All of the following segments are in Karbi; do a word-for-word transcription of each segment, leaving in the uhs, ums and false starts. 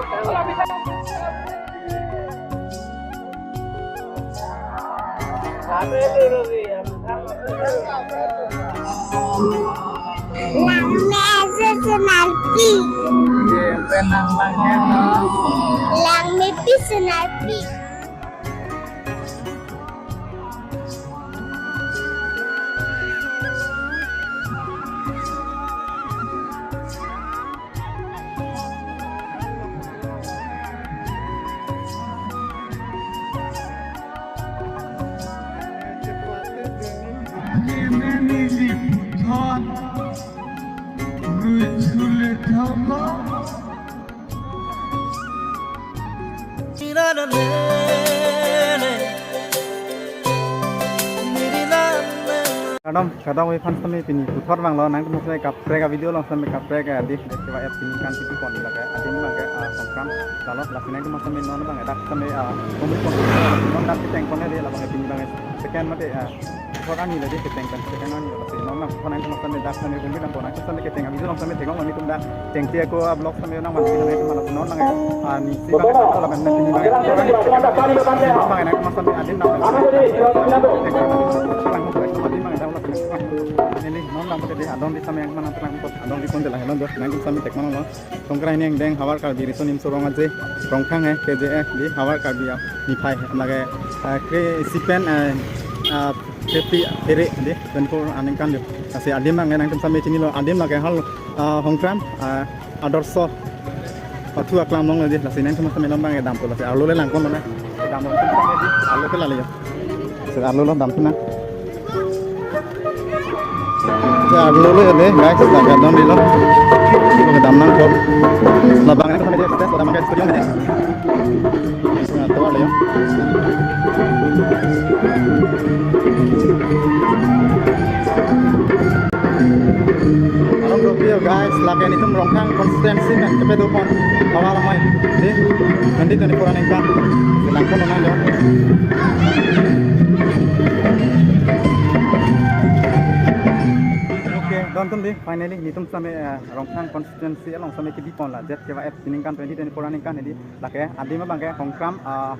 Langme aje senarpi. Langmepi senarpi. Kardom, kardom, aphan sitame pini puthot vanglo, nangtum sitame kaprek a-video along sitame kaprek a-dish, dish keva app pini kan titi pon lake, adim lake, ah, Songkram, lalo, lasi nangtum sitame non abang, dak sitame, ah, komit pon, non dak keteng pon ya, labang pini abang, second mate, ah, puthot arni lake keteng pon, second arni lake, non abang, pon nangtum sitame dak sitame komit pon, nangtum sitame keteng a-video along sitame theklong, nangtum dak, chengche ako a-vlog sitame nang man sitame nangtum malas non nang, ah, ni si bang, lapen nang pini bang, bang nangtum sitame adim nang, adim nang, neli non lam tadi adon di sitame yang mana terang pot adon di pon telang non dos nang sitame tek mana lo. Songkrai ni angdeng Havar Karbi Riso Nimso Rong Aje Rongkhang he K J A di Havar Karbi ya niphai lake, eh, kre sipen, eh, eh, thirty three di twenty-four aningkan di. Lasi adim bang nangtum sitame chinilo adim lake hal, eh, Hongkram, eh, Adarso Pathu aklam along le di, lasi nangtum sitame non bang dampo, lasi arlo le langpon mana. Dam along sitame di, arlo ke lale ya. Sir arlo lo dam sina. Ya, arlo le de, guys, la gadam di lo. Lo dam nangpo. Labang ini sitame di, stage, labang ke studio mana. Sir, to le ya. Arong dopio guys, lake nelitum Rongkhang constituency pen kepedo pon havar amei di twenty twenty-four aningkan langpon nang jo. Okay, dontum di finally nelitum sitame, eh, Rongkhang constituency along sitame kebi pon la Z K Y F aningkan twenty twenty-four aningkan di lake adim abang ke Hongkram, ah,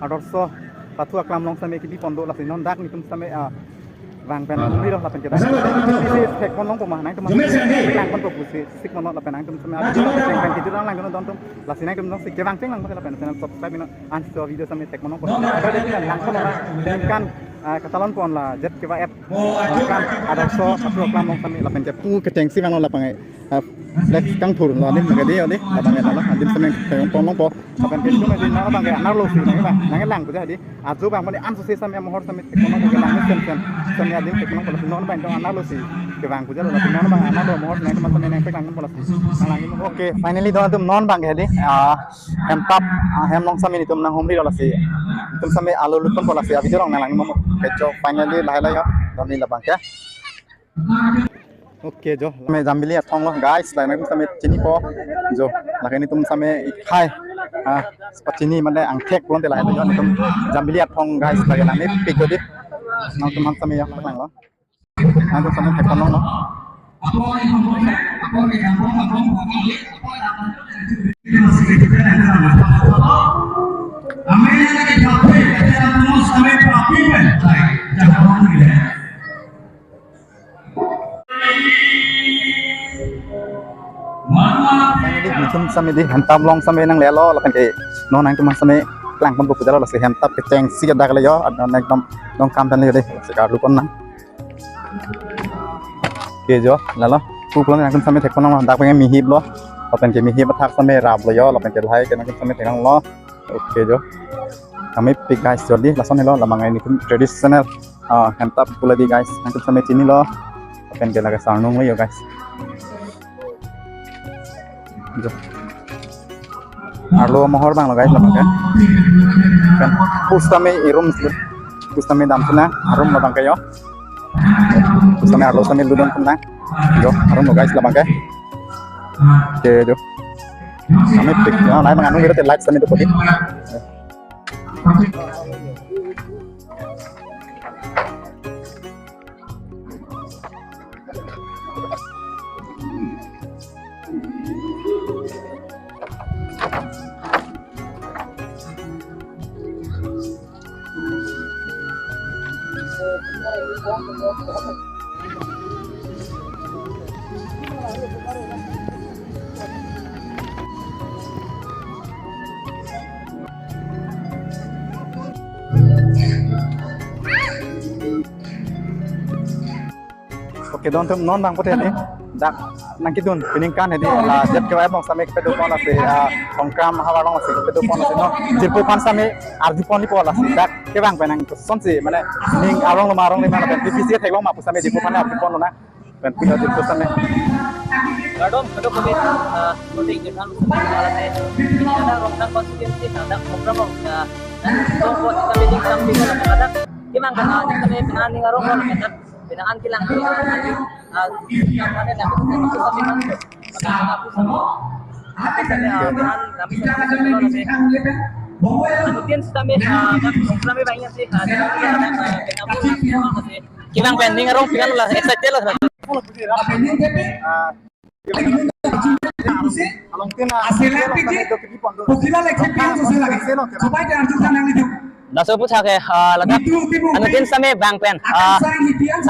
Adarso Pathu aklam along sitame kebi pon do, lasi non dak nelitum sitame, ah, vang pen humri lo lapen ke dak. Isi thek pon long poma nangtum sitame lang pon po pusi sik mono lapen nangtum sitame adu seng pen kejut lang lang kono dontum, lasi nangtum sitame kevang cheng lang pake lapen channel subscribe ino anso video sitame thek mono pon. Lang pon la ningkan, ah, katalon pon la Z K Y F kan Adarso Pathu aklam along sitame lapen ke pu kechengsi vanglo lapen ke, ah, flex kangthur lo adim lake di, di labang ke lo adim sitame thek pon long po. Lapen ke sitame di non abang ke anar lo si nang bang nang lang puja di. Ajo bang mane anso se sitame mohor sitame thek pon long ke lang sen sen. Sitame adim thek pon long ko non bang dong anar lo si kevang puja lo, non bang anar lo mohor nang ke mas sitame nang pek lang pon lasi. Nang lang. Okay, finally dontum non bang ke di, ah, hemtap, ah, hem along sitame nelitum nang humri lo lasi. Nelitum sitame alo lut pon po lasi a-video along nang lang mo. Kecho finally lahai lahai yo. Don ni labang ke. Okay jo, me Jambili athong lo guys, la nangtum sitame chinipo. Jo, lake nelitum sitame ikhai, ah, pachini mane angthek pulote lahai jo nelitum Jambili athong guys, lake langmepik jo di. Nangtum aphan sitame ya lang lo. Nangtum sitame thek pon long lo. Finally, nelitum sitame di hemtap along sitame nanglelo lapen ke non nangtum sitame lang pon po puja lo lasi hemtap kechengsi dak le yo, adon ekdom dong kam tan le yo de, si karlu pon nang. Okay jo, lalo. Pu pulang nangtum sitame thek pon long lo, dak pen mihip lo. Lapen ke mihip athak sitame rap lo yo, lapen ke lahai ke nangtum sitame thek long lo. Okay jo. Kami pik guys, jodi lason helo labang ini pun traditional, ah, hemtap pula di guys. Nangtum sitame chinilo. Lapen ke lake sarnung lo yo guys. Jo. Arlo mohor bang lo guys labang ke. Kan pu sitame irum sih. Pu sitame dam sina arum labang ke yo. Pu sitame arlo sitame ludon sina. Jo, arum lo guys labang ke. Okay jo. Kami pik. Ya, lai manganu kita light sitame tu putih. Oke, don atum, non bang pute ni. Dak nangkedun, peningkan hedi, la Z K Y F along sitame kedo pon lasi, ah, Ongkram havar along lasi kedo pon lasi, non jirpo aphan sitame arju ponji pon lasi. Dak kevang pen nang kosonsi, mane, ning arong lo ma arong le ma, pen P P C theklong ma pu sitame jirpo aphan arju ponlonang. Pen pura jirpo sitame. Kardom, kado kami, ah, shooting ke kan, alate. Kita Rongkhang constituency, ada program, ah, dan program kita meeting, kita meeting, ada. Kevang kan, ah, kita meeting, ah, ning arong lo, kita Pinangan kelang, ah, mana dah, kami, kami, kami, kami, anuttin sitame, ah, kami, kami banyak sih, ah, kevang pen ning arong pinangan lo, excited lo. Laso aphuthak ke, ah, ladak anuttin sitame vang pen, ah,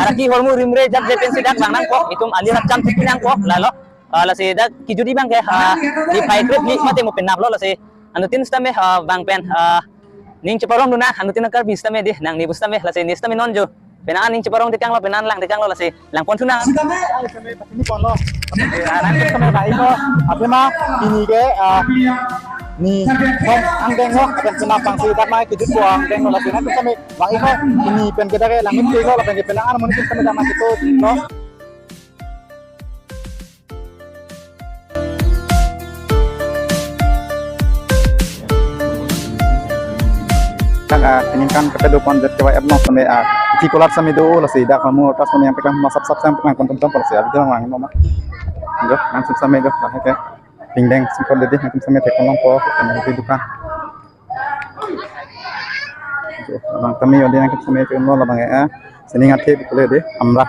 araki hormu rimre jat je pensi dak vang nangpo, itum ali rap cham thik nangpo, lalo, ah, lasi dak kejut abang ke, ah, niphai krep ni mate mo penap lo, lasi anuttin sitame, ah, vang pen, ah, ning cheparomdun nang, anuttin Karbi sitame di, nangli pu sitame, lasi ne sitame non jo. Penang ning cheparong tekang lo, penang lang tekang lo, lasi lang pon thu nang. Ini pon lo. Ah, nangtum sitame rai ko, athema pini ke, ah, ni bom angdeng lo, pen penap bangsi dak ma kejut ko angdeng lo, lasi nangtum sitame rai ko, pini pen ke dak ke langmepik lo, lapen ke penang an amonit sitame dak ma kedo lo. Kan, ah, peningkan kedo pon Z K Y F along sitame, ah, isi kulat sitame do, lasi dak kamu atas sitame nangpeklang, ma sap sap sitame nangpeklang pon tom tom, lasi abang lang ma. Jo, nangtum sitame jo, lah ke. Pingdeng singkot dede, nangtum sitame theklongpo, kan di dukan. Jo, abang tame yo, di nangtum sitame theklong labang, eh, sining athe pule de, amra.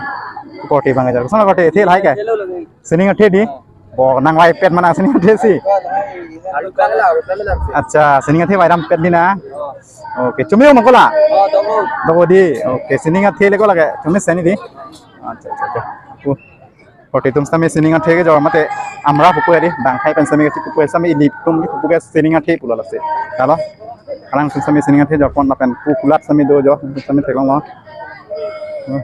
Korte abang ajar. Sana korte, athe lahai ke? Sining athe di? Bo, nang vaipet mana sining athe si? Aru kala, aru kala lang si. Accha, sining athe vairam pet di na? Oh. Oke, chumi ma kola? Oh, dobo. Dobo di. Oke, sining athe le kola ke? Chumi seni di? Accha, accha, accha. Oh. Korte atum sitame sining athe kejor mate amra pupu ri, bang hai pen sitame kepu sitame ili atum pupu ke sining athe pulo lasi. Kalau alang sitame sining athe jor pon lapen pu kulat sitame do jo, sitame theklong lo. Hmm.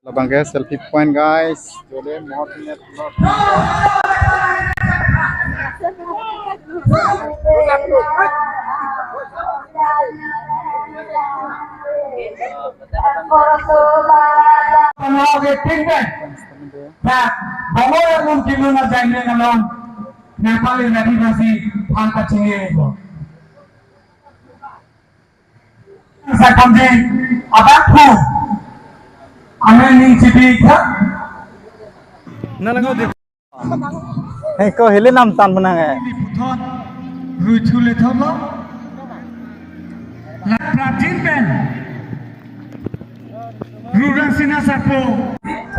Labang ke selfie point, guys. Jole mohor net lot. Pangau ke pingpeng. Nah, bangor alun kilun ajain along. Nepali nadi nasi phan pachini ko. Sakamji adak phu. Amen ning chibi kha. Nana ko di. Hei, ko hili nam tan menang eh. Puthot. Rui thu le thot lo. La prajin pen. Rurang sina sapo.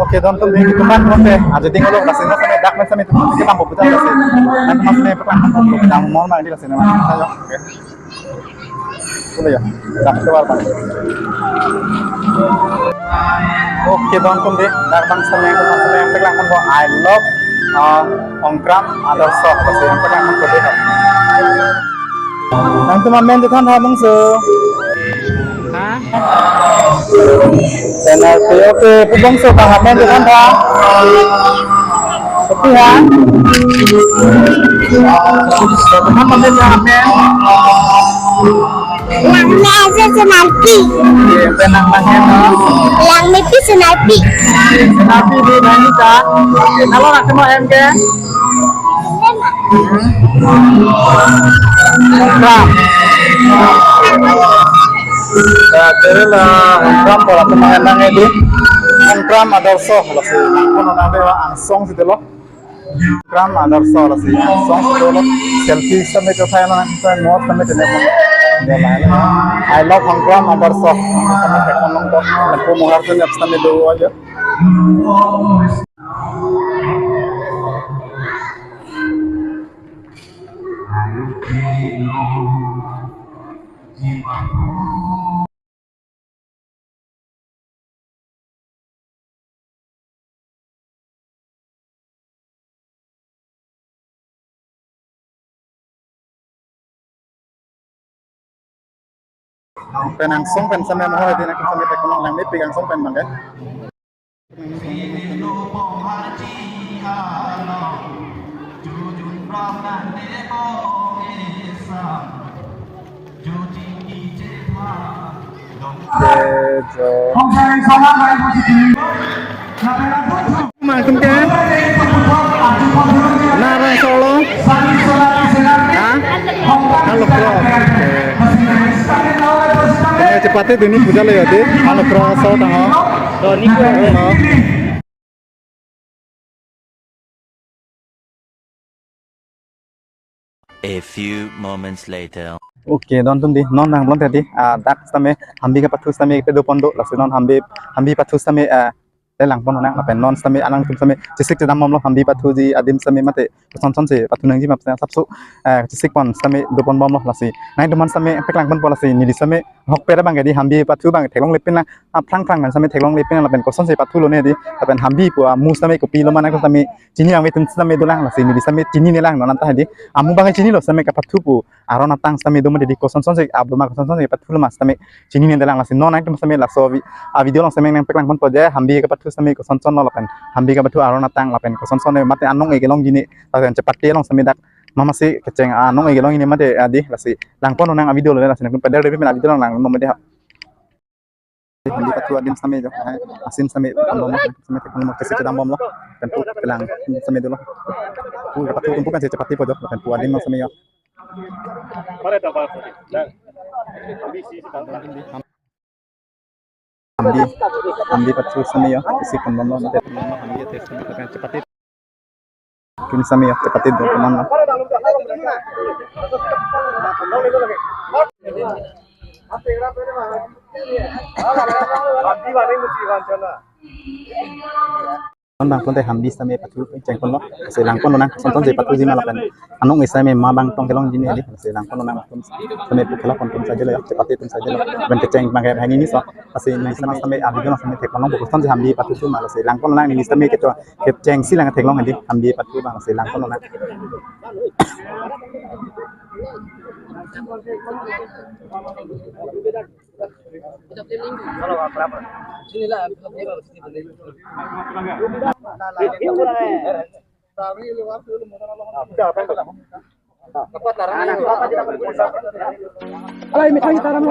Oke, don atum, di teman monte. Ajo ding lo, lasi na sitame dak men sitame itum ke tampo putar lasi. Nangtum sitame peklang tampo putar, mohor mang di lasi na. Ayo. Oke. Boleh ya. Dak keluar bang. Oke, don atum, di dak bang sitame, sitame peklang tampo, I love, uh, Ongkram Adarsha, lasi peklang tampo di. Nangtum amen chethan tha bangso. Ha? Channel pe, oke, pu bangso bang amen chethan tha. Kopi ha? Kopi amen, amen. Nangli aja Senarpi. Oke, penang lang ya, no? Langmepi Senarpi. Oke, Senarpi di Nandita. Oke, nalo nak semua M K. Ongkram. Ya, kere la Ongkram pora teman nang edi. Ongkram Adarsha, lasi nangkok nang dewa angsong sitelo. Ongkram Adarsha, lasi angsong sitelo. Selfie sitame kethai nang, sitame mohor sitame tenek. Ya, la, la. I love Ongkram Adarsha. Sitame tenek nang to. Nangkok mohor sitame do aja. Pen angsong pen sitame mohor adi nangtum sitame theklong lang mepik angsong pen bangke. Mangtum ke? Nara solo? Ha? Halo, bro. Oke. Ini cepatnya dini puja lo ya, di. Halo, bro, so tang ho. Halo. A few moments later. Oke, don atum di, non nang belum tadi, ah, dak sitame, hambi kapathu sitame, kedo pon do, lasi non hambi, hambi pathu sitame, ah, langpon nang, lapen non sitame, alangtum sitame, chesik chedam bomlo, hambi pathuji adim sitame mate, koson son si, pathu nangji ma sitame, sapso, ah, chesik pon sitame, do pon bomlo, lasi. Nangtum aphan sitame, peklang ponpo lasi, neli sitame, hok pera bang di, hambi pathu bang, theklongle pin lang, aphrang phrang nang sitame, theklongle pin lang, lapen koson si pathu lone di, lapen hambi pu, ah, mu sitame, kopi lo ma nangtum sitame, chini nangvetum sitame dolang, lasi neli sitame chinine lang non anta hedi. Amu bang chinilo sitame kapathu pu aron atang sitame do ma hedi, koson son si ap do ma, koson son si pathu lo ma sitame chinine dolang, lasi non nangtum sitame laso vi-, a video along sitame nangpeklang ponpo je hambi kapathu sitame koson son lo lapen hambi kapathu aron atang lapen koson son mate anong-e kelongji ne lapen chepate along sitame dak mama si kecheng anong-e kelongji ne mate adi, lasi langpon nang a video lo, lasi nangtum pada rebi pen a video along lang mo mate ha. Hambi pathu adim sitame jo, hai, asin sitame, theklong bomlo, sitame theklong bomlo, chesik chedam bomlo, pen pu kelang sitame dolo. Pu kapathu atum pu pen si chepate po jo, pen pu adim sitame jo. Hambi, hambi pathu sitame jo, chesik pon bomlo, hambi athe sitame, pen chepate. Tum sitame ya, chepate do teman lah. Kon bang kon te hambi sitame pathu cheng ponlo. Lasi langpon nang, koson son si pathuji ma lapen anong-e sitame ma bang tong kelongji ne di. Lasi langpon nang, sitame pu khela pon tum saje lo ya, chepate tum saje lo. Lapen kecheng bang kayak ini so. Lasi neli sitame sitame a video sitame theklong, koson si hambi pathu ma, lasi langpon nang neli sitame kecho kecheng si lang theklong hedi, hambi pathu bang si langpon nang. Alai, mithai taram lo.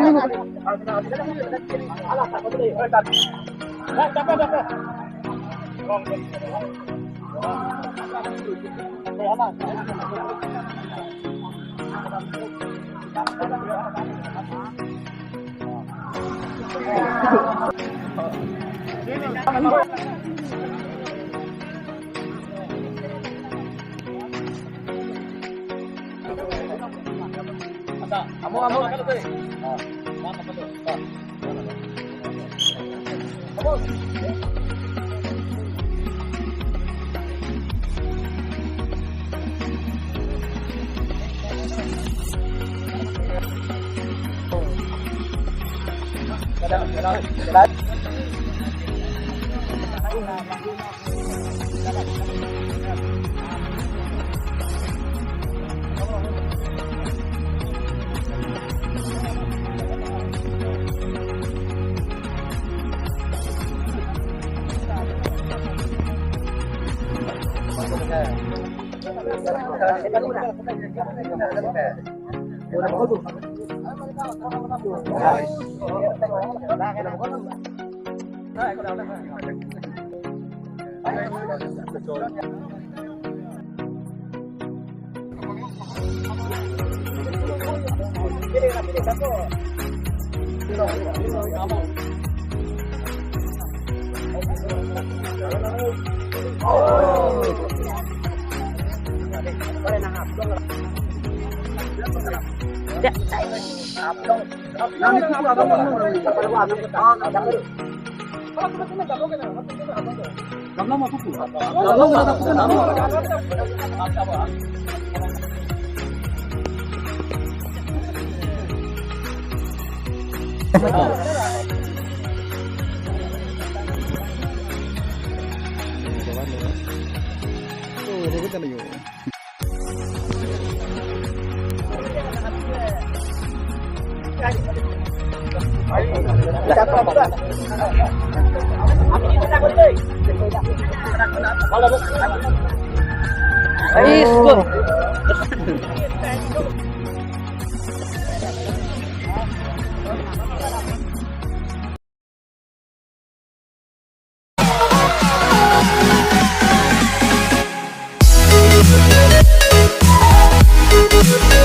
Is good.